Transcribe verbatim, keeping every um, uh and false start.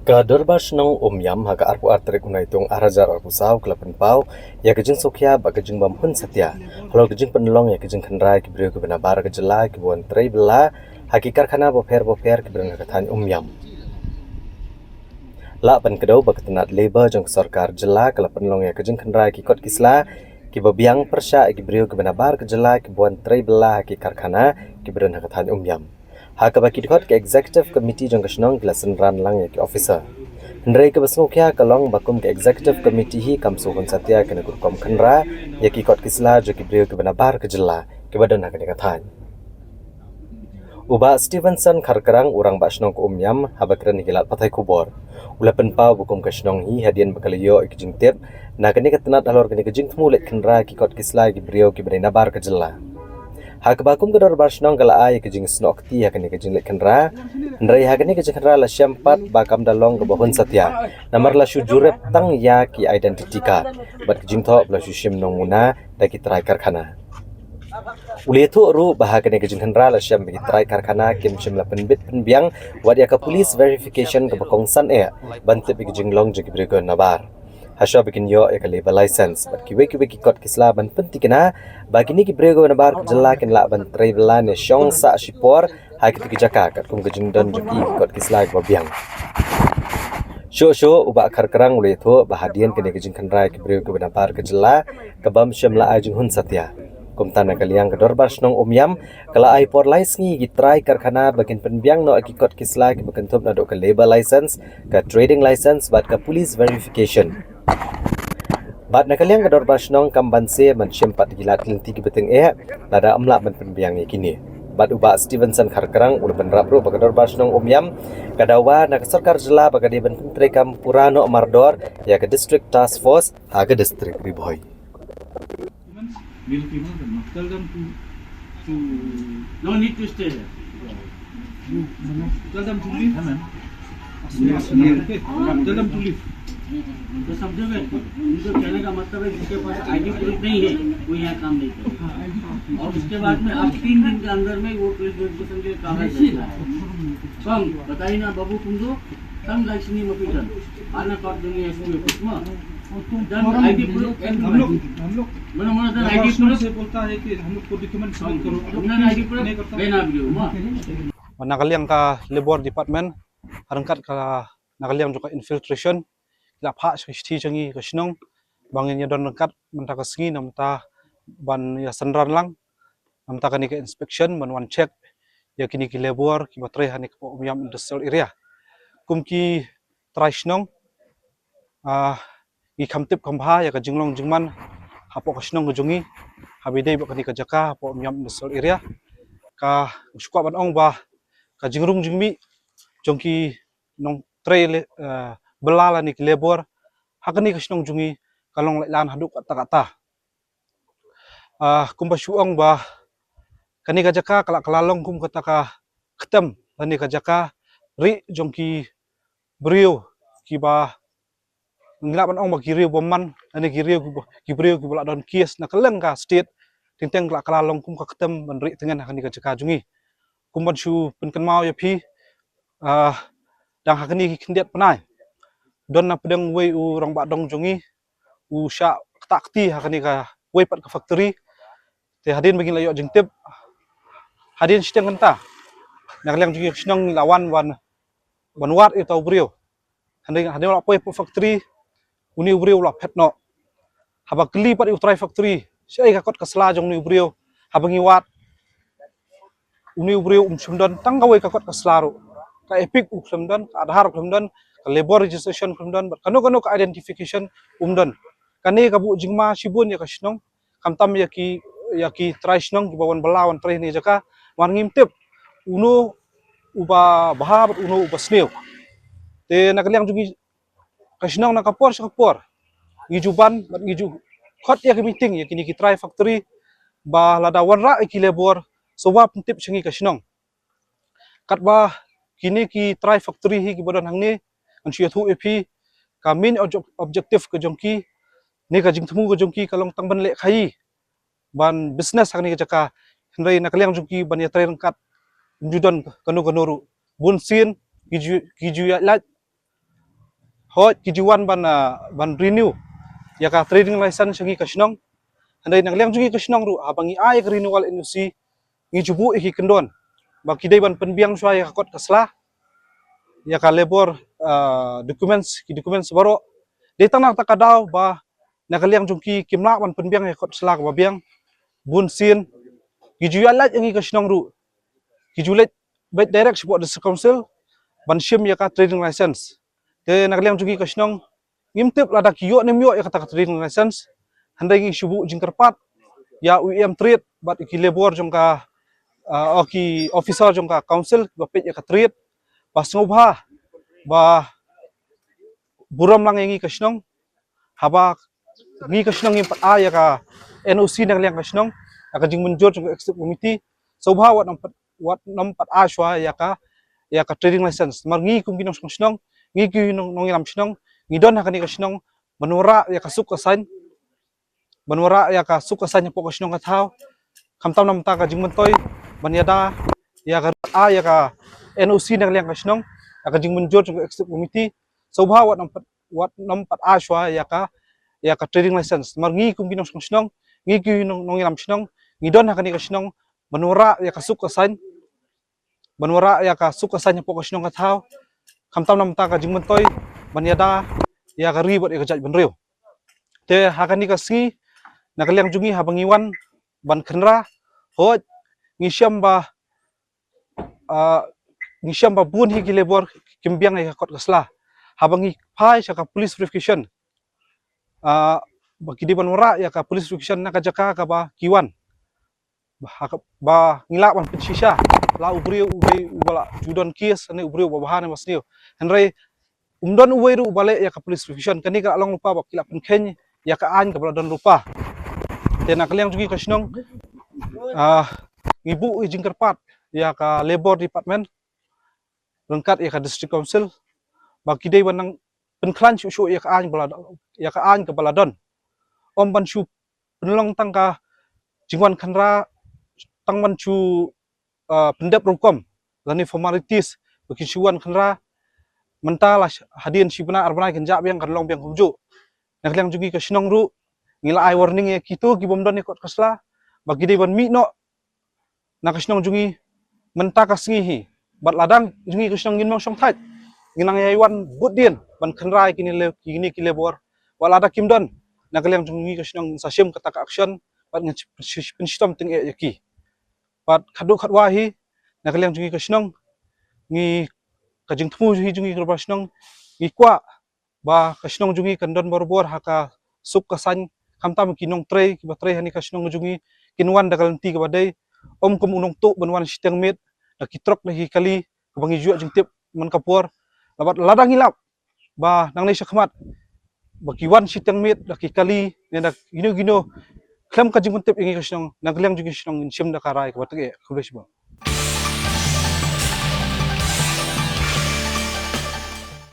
Ka Dorbar Shnong Umiam ha ka arphew ar tarik u Naitung ar hajar arphew saw ka la pynpaw ïa ka jingsngewkhia bad ka jingbym hun satia halor ka jingpynlong ïa ka jingkhynra ki briew kiba nabar ka jylla kiba wan trei bylla ha ki karkhana bapher bapher kiba don ha ka thaiñ Umiam. Lah ban kdew ba ka tnat Labour jong ka sorkar jylla ka la pynlong ïa ka jingkhynra ki kot ki sla kiba biang pyrshah ïa ki briew kiba nabar ka jylla kiba wan trei bylla ha ki karkhana kiba don ha ka thaiñ Umiam. Ha kaba ki dkhot ka Executive Committee jong ka shnong ki la synran lang ïa ki officer. Hynrei kaba sngewkhia ka long ba kum ka Executive Committee hi kam sngewhun satia kane ka rukom khynra ïa ki kot ki sla jong ki briew kiba nabar ka jylla kiba don ha kane ka thaiñ. U Bah Stevenson Kharkrang, u Rangbah Shnong ka Umiam, haba kren ïa ki lad pathai khubor, u la pynpaw ba kum ka shnong hi hadien ba ka la ïoh ïa ki jingtip na kane ka tnat halor kane ka jingthmu leit khynra ki kot ki sla ïa ki briew kiba dei nabar ka jylla. Ha kaba kum ka Dorbar Shnong ka la ai ïa ka jingsnoh kti ha kane ka jingleit khynra, hynrei ha kane ka jingkhynra la shem pat ba kam da long kaba hun satia namar la shu jurip tang ïa ki identity card bad ka jingthoh ba la shu shim nongmuna da ki trai karkhana. U la ïathuh ruh ba ha kane ka jingkhynra la shem ba ki trai karkhana kim shym la pynbit pynbiang wat ïa ka police verification kaba kongsan eh ban tip ïa ka jinglong jong ki briew kiba nabar. Hashuwa ba kin ïoh ïa ka labour license bad kiwei kiwei ki kot ki sla ban pynthikna ba kine ki briew kiba nabar ka jylla kin lah ban trei bylla ne shong sah shipor ha kito ki jaka katkum ka jingdon jong ki kot ki sla kiba biang. Shuh shuh u Bah Kharkrang u la ïathuh ba hadien kane ka jingkhynra ïa ki briew kiba nabar ka jylla ka bym shym la ai jinghun satia. Kumta na ka liang ka Dorbar Shnong Umiam ka la ai por lai sngi ïa ki trai karkhana ba kin pynbiang noh ïa ki kot ki sla kiba kynthup naduh ka labour license, ka trading license bad ka police verification. Bad na ka liang ka Dorbar Shnong kam banse ban shim pat ïa ki lad ki lynti kiba tyngeh lada ym lah ban pynbiang ïa kine. Bad u Bah Stevenson Kharkrang u la bynrap ruh ba ka Dorbar Shnong Umiam ka dawa na ka sorkar jylla ba ka dei ban pyntreikam pura noh mardor ïa ka District Task Force ha ka District Ri Bhoi. Tell them to, to No need to stay there. Tell them to leave. Okay? Tell them to leave. तो समझो, मैं उनको कहने का मतलब है, जिसके पास आईडी प्रूफ नहीं है, वो यहाँ काम नहीं करेगा। और उसके बाद में आप तीन दिन के अंदर में वो पुलिस वेरिफिकेशन के कागज लेके आए। Tang, बताइए ना बाबू, तुम दो tang, लाइसेंस नहीं मत उठा। आना कॉट देंगे एसपी ऑफिस में। Dan I D proof, हम लोग, हम लोग mana mana dan I D proof से बोलता है कि हम लोग को डॉक्यूमेंट सबमिट करो। Mana I D proof नहीं करता। Bena video ma. Na ka liang ka Labour Department, ryngkat ka na ka liang jong ka infiltration, la phah sha ka shnong, ka shnong ba ngin ïa don ryngkat mynta ka sngi, namar ban ïa synran lang namar kane ka inspection ban wan check ïa kine ki labour kiba trei ha kane ka Umiam Industrial Area. Kum ki trai shnong, ah, ngi kham tip kham bha ïa ka jinglong jingman hapoh ka shnong ka jong ngi, haba ïadei bad kane ka jaka hapoh Umiam Industrial Area. Ka shu kwah ban ong ba ka jingrung jingmih jong ki nongtrei le, eh, bylla lane ki labour ha kane ka shnong jong ngi ka long lailan haduh katta katta. Ah, kumba shu ong ba kane ka jaka ka la, ka la long kum kata ka ktem lane ka jaka rieh jong ki briew kiba ngi lah ban ong ba ki briew bymman lane ki briew kiba, ki briew kiba la don case na kylleng ka state. Teng teng ka la, ka la long kum ka ktem ban rieh tyngen ha kane ka jaka jong ngi. Kumban shu pynkynmaw ïa phi, ah, dang ha kine ki khyndiat bnai don na pdeng uwei u rangbah dong jong ngi u shah ktah kti ha kane kawei pat ka factory. Te hadien ba ngi la ïoh jingtip, hadien shiteng kynta, na ka liang jong ngi ka shnong ngi la wan, wan, wan wad ïa uta u briew. Hadien, hadien u la poi hapoh factory, une u briew u la phet noh. Haba kylli pat ïa u trai factory shaei ka kot ka sla jong une u briew, haba ngi wad, une u briew um shym don tang kawei ka kot ka sla ruh. Ka EPIC u khlem don, ka Aadhaar u khlem don, ka labour registration u khlem don, bad kano kano ka identification um don. Kane ka buh jingma shibun ïa ka shnong, khamtam ïa ki, ïa ki trai shnong kiba wan bylla wan trei ha kane ka jaka, namar ngim tip uno uba bha bad uno uba sniew. Te na ka liang jong ngi ka shnong na ka por sha ka por ngi ju ban bad ngi ju khot ïa ka meeting ïa kine ki trai factory ba lada wanrah ïa ki labour shuwa pyntip sha ngi ka shnong. Katba kine ki trai factory hi kiba don hangne, ngan shu ïathuh ïa phi, ka main obje-, objective ka jong ki ne ka jingthmu ka jong ki ka long tang ban leh khaïi, ban business ha kane ka jaka. Hynrei na ka liang jong ki ban ïatrei ryngkat ym ju don kano kano ruh. Bun sien ki ju, ki ju ïaid lait Hooid, ki ju wan ban, ah, ban renew ïa ka trading license sha ngi ka shnong. Hynrei na ka liang jong ngi ka shnong ruh, haba ngi ai ka renewal N O C, ngi ju buh ïa ki kyndon ba ki dei ban pynbiang shuwa ïa ka kot ka sla, ïa ka labour, ah, documents, ki documents baroh. Dei tang na kata ka daw ba na ka liang jong ki kim lah ban pynbiang ïa ka kot sla kaba biang. Bun sien ki ju ïa leit ïa ngi ka shnong ruh, ki ju leit beit direct shapoh District Council ban shim ïa ka trading license. Te na ka liang jong ngi ka shnong, ngim tip lada ki ïoh ne ym ïoh ïa kata ka trading license. Hynrei ngi shu buh jingkyrpad ïa u E M trade bad ki labour jong ka, ah, o ki officer jong ka council ba peit ïa ka trade, ba sngewbha ba burom lang ïa ngi ka shnong. Haba ngi ka shnong ngim pat ai ïa ka N O C na ka liang ka shnong, ïa ka jingmynjur jong ka executive committee, sngewbha wat nym pat, wat nym pat ai shuwa ïa ka, ïa ka trading license. Namar ngi kum ki nongshong shnong, ngi ki nong, nongïalam shnong, ngi don ha kane ka shnong ban wanrah ïa ka suk ka saiñ, ban wanrah ïa ka suk ka saiñ hapoh ka shnong ka thaw. Khamtam namar ka jingmyntoi ban ïada ïa ka, ai ïa ka N O C na ka liang ka shnong, ïa ka jingmynjur jong ka executive committee, sngewbha wat nym pat, wat nym pat ai shuwa ïa ka, ïa ka trading license. Namar ngi kum ki nongshong shnong, ngi ki nong, nongïalam shnong, ngi don ha kane ka shnong ban wanrah ïa ka suk ka saiñ, ban wanrah ïa ka suk ka saiñ hapoh ka shnong ka thaw. Khamtam namar ka jingmyntoi ban ïada ïa ka ri bad ïa ka jaitbynriew. Te ha kane ka sngi, na ka liang jong ngi haba ngi wan ban kynrad, hooid, ngi shem ba, ah, ngi shem ba bun hi ki labour kim biang ïa ka kot ka sla. Haba ngi phai sha ka police verification, ah, ba ki dei ban wanrah ïa ka police verification na ka jaka kaba ki wan. Ba, ha ka, ba ngi lah ban pynshisha la u briew u dei uba la ju don case ne u briew uba bha ne ba sniew. Hynrei um don uwei ruh uba leh ïa ka police verification. Kane ka la long lypa ba ki la pynkheiñ ïa ka aiñ kaba la don lypa. Te na ka liang jong ngi ka shnong, ah, ngi buh ïa jingkyrpad ïa ka Labour Department ryngkat ïa ka District Council ba ki dei ban nang pynkhlaiñ shuh shuh ïa ka aiñ ba la, ïa ka aiñ kaba la don. Ym ban shu pynlong tang ka jingwan kynrad, tang ban shu, ah, pyndep rukom lane formalities ba kin shu wan kynrad. Mynta la sh-, hadien shi bnai ar bnai kin jah biang, kan long biang kumjuh. Na ka liang jong ngi ka shnong ruh, ngi la ai warning ïa kito ki bym don ïa kot ka sla ba ki dei ban mih noh na ka shnong jong ngi mynta ka sngi hi. Bad lada jong ngi ka shnong ngin mong shongthait, ngin nang ïai wan bud dien ban kynrad ïa kine le-, kine ki labour. Bad lada kim don, na ka liang jong ngi ka shnong ngin sa shim kata ka action bad ngin sh-, sh-, pynshitom tyngeh ïa ki. Bad khatduh khatwai hi, na ka liang jong ngi ka shnong, ngi, ka jingthmu hi jong ngi ka dorbar shnong, ngi kwah ba ka shnong jong ngi kan don barabor ha ka suk ka saiñ, khamtam ki nongtrei kiba trei ha kane ka shnong jong ngi, kin wan da ka lynti kaba dei, ym kum u nongtuh ban wan shiteng miet da ki trok da ki kali kaba ngi ju ïoh jingtip man ka por. Bad lada ngi lap ba nangne shakhmat ba ki wan shiteng miet da ki kali ne da kino kino khlem ka jingpyntip ïa ngi ka shnong, na ka liang jong ngi ka shnong ngin shim da ka rai kaba tyngeh. Khublei shibun.